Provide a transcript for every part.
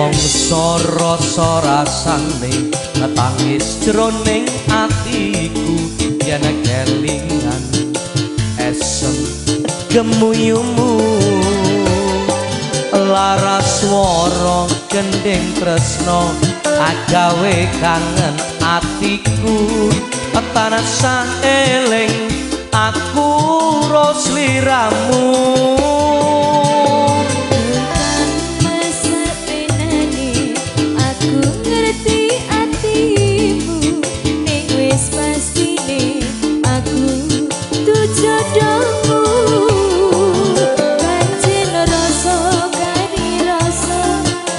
Rumangsa rasa rasane tangis jroning atiku yen kelingan esem gemuyumu lara swara gending tresno agawe kangen atiku tansah eling aku ro sliramu. Aku ngerti atimu ning wis pastine aku jodohmu. Pancen rasa kanirasa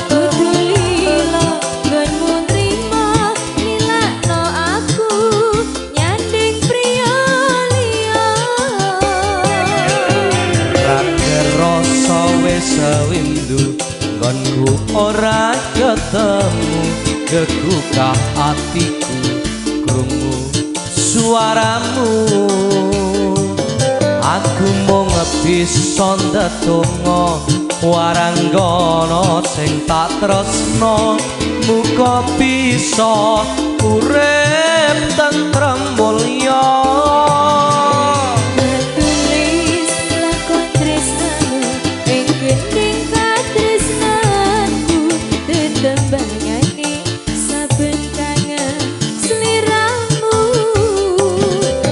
kudu lila nggonmu nrimo lilakno aku nyanding priya liya. Ra kerasa wis sewindu nggonku ora ketemu gegukah atiku krungu suaramu. Aku mung bisa ndedonga waranggana sing tak tresno muga bisa urip tentrem mulya. Tulis lakon tresnamu ing gending katresnanku tetembangane saben kangen sliramu.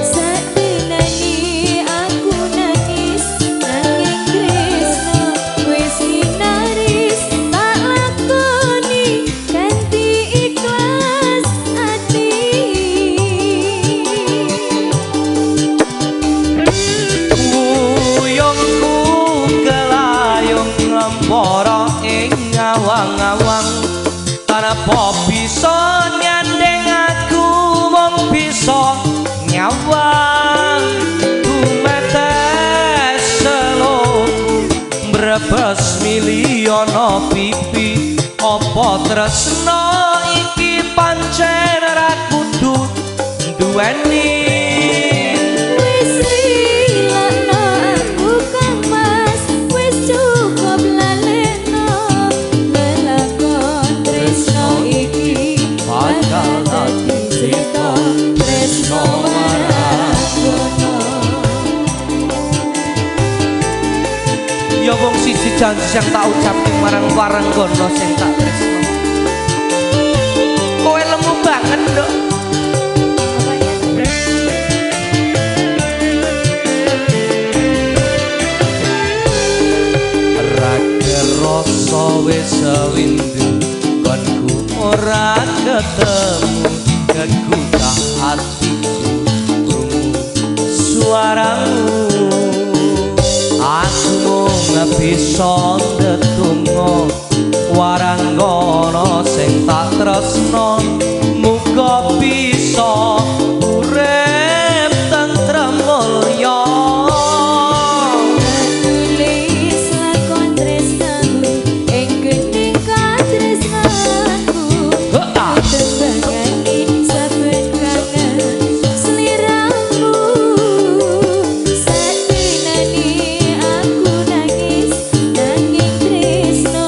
Sadenani aku nangis nanging tresno wis kinaris tak lakoni kanthi ikhlas ati. Wuyungku kelayung ngempara ing awang-awang tanpa bisa nyanding aku mung bisa nyawang tumetes seloku mbrebes miliono pipi apa tresno iki pancen ra kudu duweni. Wis lilakno aku Kang Mas wis cukup lalekno lelakon tresno iki bakal dadi crita tresno waranggono. Ya wong siji janji sing tak ucapke marang waranggono sing tak tresno. Kowe lemu banget, Nduk. Ra kerasa wis sewindu nggonku ora ketemu gegukah atiku krungu suaramu. Aku mung bisa ndedonga waranggana sing tak tresno muga bisa urip tentrem mulya. Tulis lakon tresnamu ing gending katresnanku tetembangane saben kangen sliramu. Sadenani aku nangis nanging tresno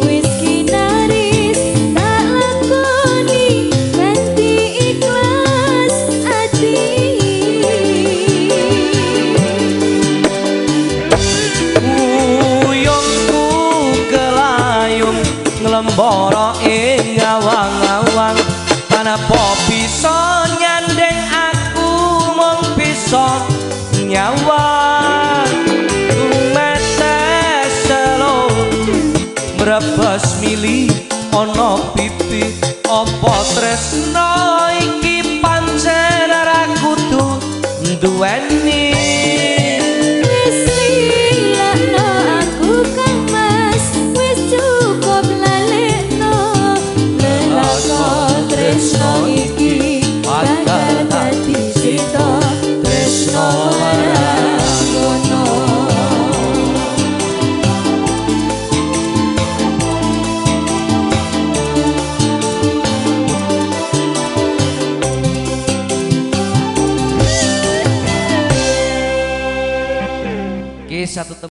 wis kinaris tak lakoni kanthi ikhlas ati. Wuyungku kelayung nglembara ing awang-awang tanpa bisa nyanding aku mung bisa nyawang tumetes seloku mbrebes mili ana pipi apa tresno iki pancen ora kudu duweni. Wis lilakno aku Kang Mas wis cukup lalekno lelakon tresno iki bakal dadi crita tresno waranggono. Ki satu